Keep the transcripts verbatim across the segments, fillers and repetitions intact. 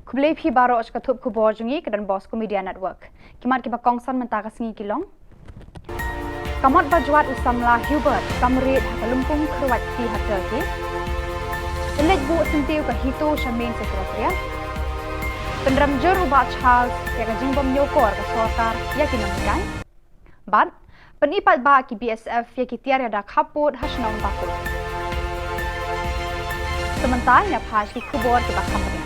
Khublei phi baroh sha ka thup khubor jong ngi ka Don Bosco Media Network. Ki mat kiba kongsan mynta ka sngi ki long: Ka mot ba jwat u samla Hubert kam rit ha ka lympung kyrwat kti ha Turkey. Leit buh syntiew ka HITO sha main secretariat. Pynrem jur u Bah Charles ïa ka jingbym ñiewkor ka sorkar ïa ki nonghikai. Bad pyni paidbah ki BSF ïa ki tiar ïada khappud ha shnong Bakut. Te mynta ngin ïa phai sha ki khubor kiba kham bniah.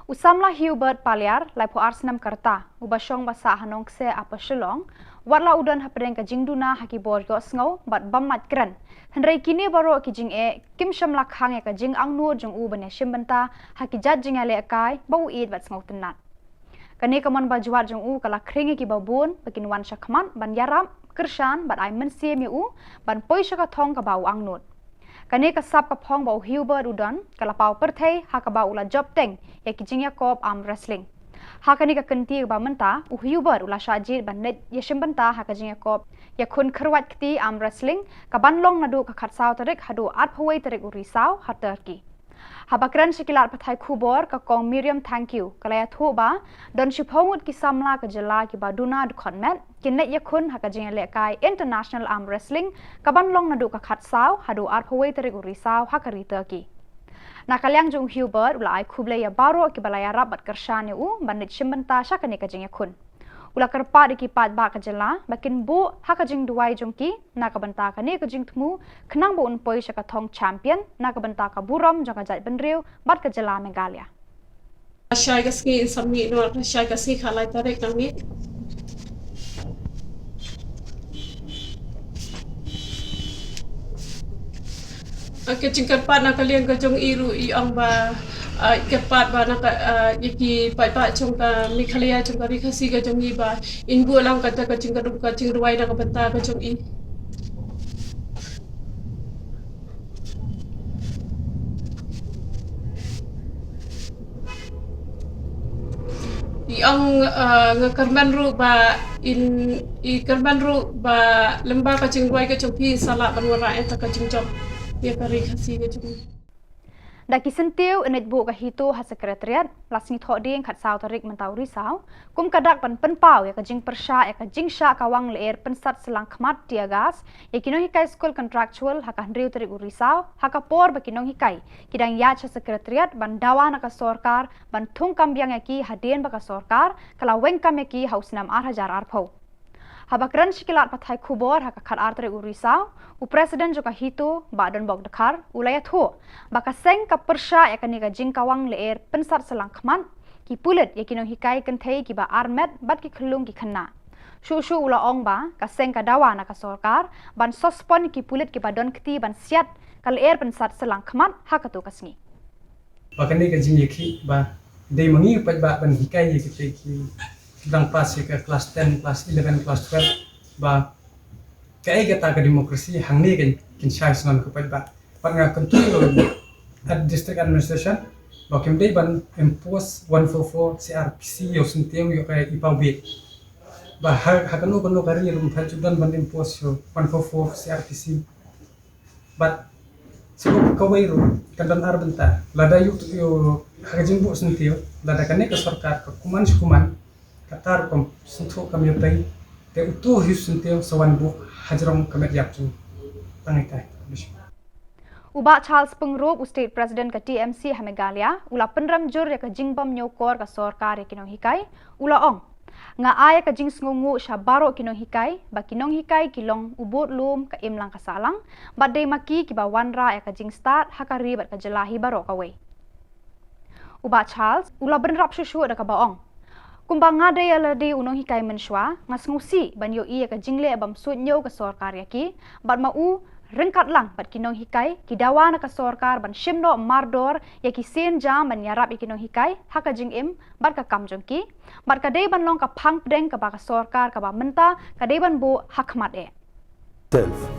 U samla Hubert Paliar, laiphew ar snem ka rta, uba shong ba sah ha Nongkseh, Upper Shillong, wat la u don hapdeng ka jingduna ha ki bor ïohsngew bad bym mait kren, hynrei kine baroh ki jingeh kim shym la khang ïa ka jingangnud jong u ban ïashim bynta ha ki jait jingïalehkai ba u ïeit bad sngewtynnat. Kane ka mon ba jwat jong u ka la khring ïa kiba bun ba kin wan shakhmat ban ïarap, kyrshan bad ai mynsiem ïa u ban poi sha ka thong kaba u angnud. Kane ka sap ka phong ba u Hubert u don ka la paw pyrthei ha kaba u la jop teng ïa ki jingïakop arm wrestling. Ha kane ka kynti kaba mynta, u Hubert u la shah jied ban leit ïashim bynta ha ka jingïakop ïakhun kyrwat kti arm wrestling kaban long naduh ka khatsaw tarik haduh arphew wei tarik u Risaw ha Turkey. Haba kren sha ki lad pathai khubor, ka Kong Miriam Thangkhiew ka la ïathuh ba don shiphew ngut ki samla ka jylla kiba duna dkhot met kin leit ïakhun ha ka jingïalehkai International Arm Wrestling kaban long naduh ka khatsaw haduh arphew wei tarik u Risaw ha ka ri Turkey. Na ka liang jong u Hubert u la ai khublei ïa baroh kiba la ïarap bad kyrshan ïa u ban leit shim bynta sha kane ka jingïakhun. U la kyrpad ïa ki paidbah ka jylla ba kin buh ha ka jingduwai jong ki na ka bynta kane ka jingthmu khnang ba un poi sha ka thong champion na ka bynta ka burom jong ka jaitbynriew bad ka jylla Meghalaya. Shai ka sngi in sa mih noh, shai ka sngi khatlai tarik nang mih. Ka jingkyrpad na ka liang ka jong i ruh i ong ba, ah, i kyrpad ba na ka, ah, ïa ki paidbah jong ka Meghalaya, jong ka Ri Khasi ka jong i ba in buh lang kata ka jingkyrduh ka jingduwai na ka bynta ka jong i. I ong, ah, nga kyrmen ruh ba in, i kyrmen ruh ba lyngba ka jingduwai ka jong phi sa lah ban wanrah ïa ka jingjop ïa ka Ri Khasi ka jong i. Da ki syntiew in leit buh ka HITO ha Secretariat la sngi Thohdieng khatsaw tarik mynta u Risaw, kum ka dak ban pynpaw ïa ka jingpyrshah ïa ka jingshah kawang lyer pynsat syllang khmat tear gas ïa ki nonghikai skul contractual ha ka hynriew tarik u Risaw, ha ka por ba ki nonghikai ki dang ïaid sha Secretariat ban dawa na ka sorkar ban thung kam biang ïa ki hadien ba ka sorkar ka la weng kam ïa ki ha u snem ar hajar arphew. Haba kren sha ki lad pathai khubor ha ka khatar tarik u Risaw, u President jong ka HITO, Bah Donbok Dkhar, u la ïathuh ba ka seng ka pyrshah ïa kane ka jingkawang lyer pynsat syllang khmat ki pulit ïa ki nonghikai kynthei kiba armet bad ki khyllung ki khynnah. Shuh shuh u la ong ba ka seng ka dawa na ka sorkar ban suspend ïa ki pulit kiba don kti ban siat ka lyer pynsat syllang khmat ha kato ka sngi. Ba kane ka jingïakhih ba dei ma ngi u paidbah ban hikai ïa kita ki dang pass ïa ka class ten, class eleven, class twelve, ba kaei kata ka democracy hangne kan kin shai shnong ka paidbah. Pat nga kyntu ïa ka district administration ba kim dei ban impose one four four C R P C ïa u syntiew ïa ka i paw bieit. Ba ha, ha kano kano ka ri ruh phai ju don ban impose ïa u one four four C R P C. Bad shuh kawei ruh kan don ar bynta. Lada ïoh, ïoh ha ka jingbuh syntiew, lada kane ka sorkar ka kuman shi kuman, kata ruh kam sngewthuh kam ïatei, te uto hi u syntiew sa wan buh hajrong ka met ïap jong. Tang ïa kata. U Bah Charles Pyngrope, u State President ka T M C ha Meghalaya, u la pynrem jur ïa ka jingbym ñiewkor ka sorkar ïa ki nonghikai, u la ong: Nga ai ïa ka jingsngewnguh sha baroh ki nonghikai ba ki nonghikai ki long u budlum ka imlang ka sahlang, bad dei ma ki kiba wanrah ïa ka jingstad ha ka ri bad ka jylla hi baroh kawei. U Bah Charles u la bynrap shuh shuh da kaba ong: Kumba nga dei ïa lade u nonghikai mynshuwa, nga sngewsih ban ïohi ïa ka jingleh bymsuidñiew ka sorkar ïa ki, bad ma u ryngkat lang bad ki nonghikai ki dawa na ka sorkar ban shim noh mardor ïa ki sienjam ban ïarap ïa ki nonghikai ha ka jingim bad ka kam jong ki, bad ka dei ban long ka phang pdeng kaba ka sorkar kaba mynta ka dei ban buh ha khmat eh. Self,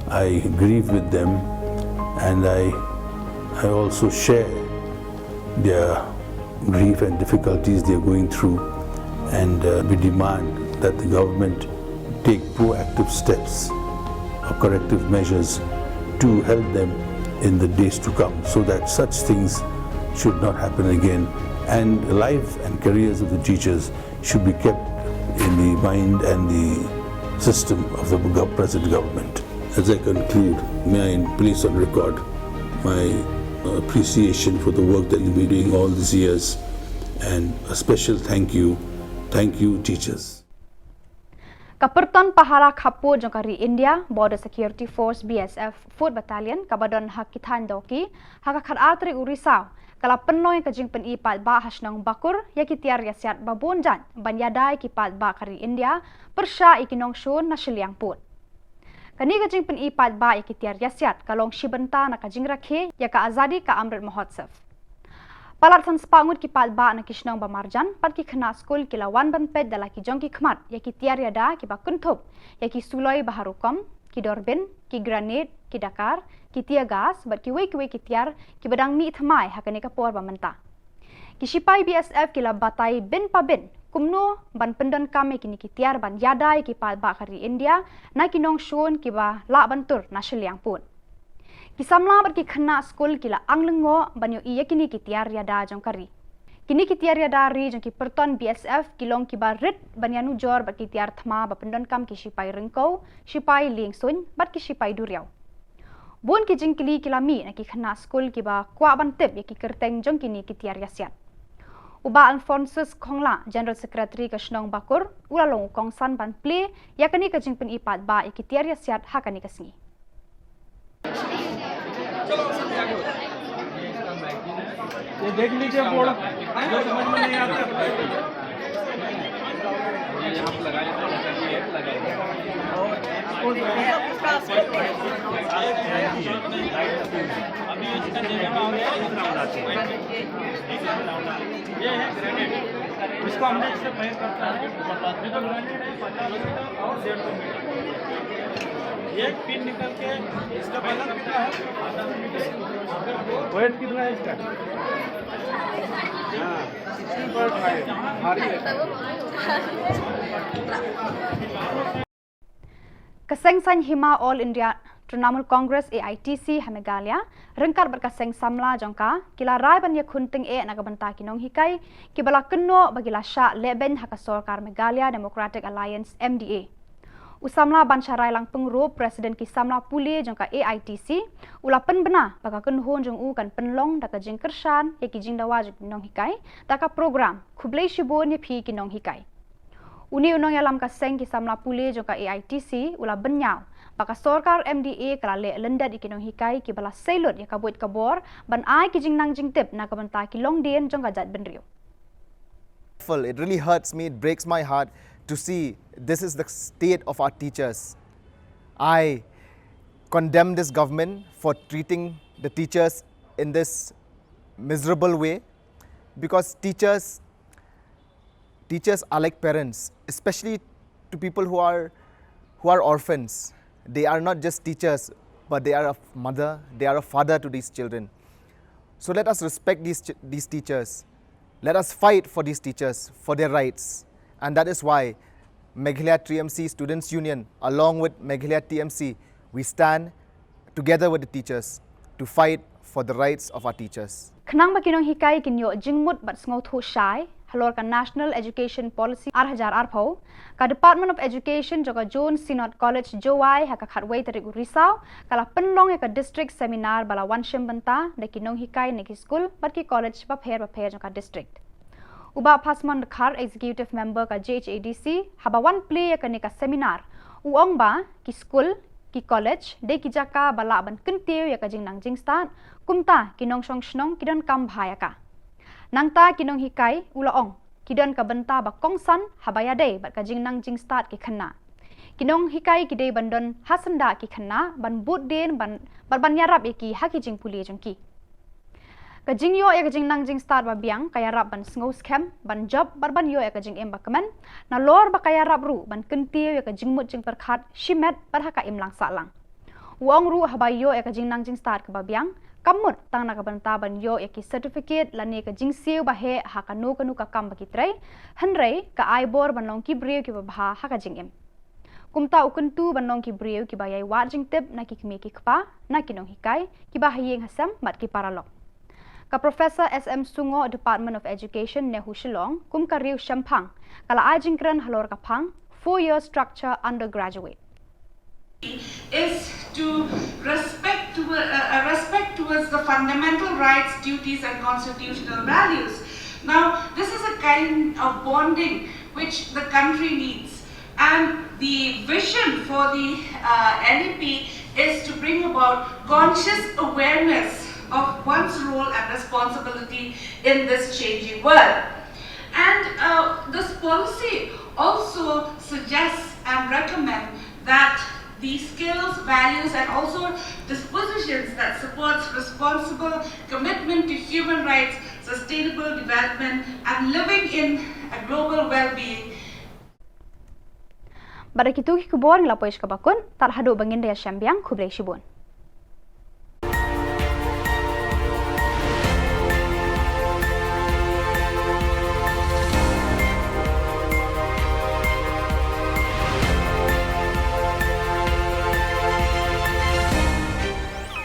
I grieve with them, and I, I also share their grief and difficulties they are going through, and, uh, we demand that the government take proactive steps or corrective measures to help them in the days to come, so that such things should not happen again And the life and careers of the teachers should be kept in the mind and the system of the gov- present government. As I conclude, may I place on record my appreciation for the work that you've been doing all these years, and a special thank you. Thank you, teachers. Ka pyrton pahara khappud jong ka ri India, Border Security Force B S F Foot Battalion, kaba don ha ki thaiñ Dawki, ha ka khatar tarik u Risaw, ka la pynlong ïa ka jingpyni paidbah ha shnong Bakur ïa ki tiar ïasiat ba bun jait ban ïada ïa ki paidbah ka ri India pyrshah ïa ki nongshun na shiliang pud. Kane ka jingpyni paidbah ïa ki tiar ïasiat ka long shi bynta na ka jingrakhe ïa ka Azadi Ka Amrit Mahotsav. Palat san spah ngut ki paidbah na ki shnong ba marjan bad ki khynnah skul ki la wan ban peit da la ki jong ki khmat ïa ki tiar ïada kiba kynthup ïa ki suloi ba ha rukom, ki dorbin, ki granate, ki dakar, ki tear gas bad kiwei kiwei ki tiar kiba dang mih thymmai ha kane ka por ba mynta. Ki shipai B S F ki la batai bin pa bin kumno ban pyndonkam ïa kine ki tiar ban ïada ïa ki paidbah ka ri India na ki nongshun kiba lah ban tur na shiliang pud. Ki samla bad ki khynnah skul ki la ang lyngngoh ban ïohi ïa kine ki tiar ïada jong ka ri. Kine ki tiar ïada ri jong ki pyrton B S F ki long kiba rit ban ïanujor bad ki tiar thma ba pyndonkam ki shipai ryngkew, shipai liengsuiñ bad ki shipai duriaw. Bun ki jingkylli ki la mih na ki khynnah skul kiba kwah ban tip ïa ki kyrteng jong kine ki tiar ïasiat. U Bah Alphonsus Khongla, General Secretary ka shnong Bakur, u la long u kongsan ban plie ïa kane ka jingpyni paidbah ïa ki tiar ïasiat ha kane ka sngi. ये देख लीजिए बोर्ड, जो समझ में नहीं आता। इसको हमने इससे फायर करता है। ये तो ग्रेनेड है, पचास मीटर और डेढ़ सौ मीटर। एक पिन निकल के इसका बगल कितना है? वेट कितना है इसका? हाँ, सिक्सटीन पॉइंट फाइव, भारी है। Ka seng saiñ hima All India Trinamool Congress A I T C ha Meghalaya ryngkat bad ka seng samla jong ka ki la rai ban ïakhun tyngeh na ka bynta ki nonghikai kiba la kynnoh ba ki la shah lehbeiñ ha ka sorkar Meghalaya Democratic Alliance M D A. U samla Bansharai Langpyngrope, President ki samla pule jong ka A I T C, u la pynbna ba ka kynhun jong u kan pynlong da ka jingkyrshan ïa ki jingdawa jong ki nonghikai da ka program Khublei Shibun ïa phi ki nonghikai. Une u nongïalam ka seng ki samla pule jong ka A I T C u la bynñiaw ba ka sorkar M D A ka la leh lyndet ïa ki nonghikai kiba la sei lut ïa ka buit ka bor ban ai ki jingnang jingtip na ka bynta ki longdien jong ka jaitbynriew. It really hurts me, it breaks my heart to see this is the state of our teachers. I condemn this government for treating the teachers in this miserable way, because teachers teachers are like parents, especially to people who are who are orphans. They are not just teachers, but they are a mother, they are a father to these children. So let us respect these, these teachers. Let us fight for these teachers, for their rights. And that is why Meghalaya T M C Students Union, along with Meghalaya T M C, we stand together with the teachers to fight for the rights of our teachers. Khnang ba ki nonghikai kin ïoh jingmut bad sngewthuh shai halor ka National Education Policy ar hajar arphew, ka Department of Education jong ka John Synod College Jowai ha ka khatwei tarik u Risaw ka la pynlong ïa ka district seminar ba la wan shim bynta da ki nonghikai na ki skul bad ki college bapher bapher jong ka district. U Bah Phasmon Dkhar, Executive Member ka J H A D C, haba wan plie ïa kane ka seminar, u ong ba ki skul, ki college dei ki jaka ba lah ban kyntiew ïa ka jingnang jingstad, kumta ki nongshong shnong ki donkam bha ïa ka. Nangta ki nonghikai, u la ong, ki don ka bynta ba kongsan haba ïadei bad ka jingnang jingstad ki khynnah. Ki nonghikai ki dei ban don ha syndah ki khynnah ban bud dien ban bad ban ïarap ïa ki ha ki jingpule jong ki. Ka jingïoh ïa ka jingnang jingstad ba biang ka ïarap ban sngewskhem, ban jop bad ban ïoh ïa ka jingim ba kmen, nalor ba ka ïarap ruh ban kyntiew ïa ka jingmut jingpyrkhat shimet bad ha ka imlang sahlang. U ong ruh haba ïoh ïa ka jingnang jingstad kaba biang, kam mut tang na ka bynta ban ïoh ïa ki certificate lane ka jingsiew ba heh ha kano kano ka kam ba ki trei, hynrei ka ai bor ban long ki briew kiba bha ha ka jingim. Kumta u kyntu ban long ki briew kiba ïai wad jingtip na ki kmie ki kpa, na ki nonghikai, kiba ha ïing ha sem bad ki paralok. Ka Professor S M Sungoh, Department of Education, NEHU Shillong, kum ka riew shemphang, ka la ai jingkren halor ka phang four year structure undergraduate. Is to respect to, uh, uh, respect towards the fundamental rights, duties and constitutional values. Now, this is a kind of bonding which the country needs, and the vision for the uh, N E P is to bring about conscious awareness of one's role and responsibility in this changing world. And uh, this policy also suggests and recommends that the skills, values and also dispositions that supports responsible commitment to human rights, sustainable development and living in a global well-being. Bad da kitu ki khubor ngi la poi sha kaba kut, tad haduh ba ngin da ïashem biang, khublei shibun.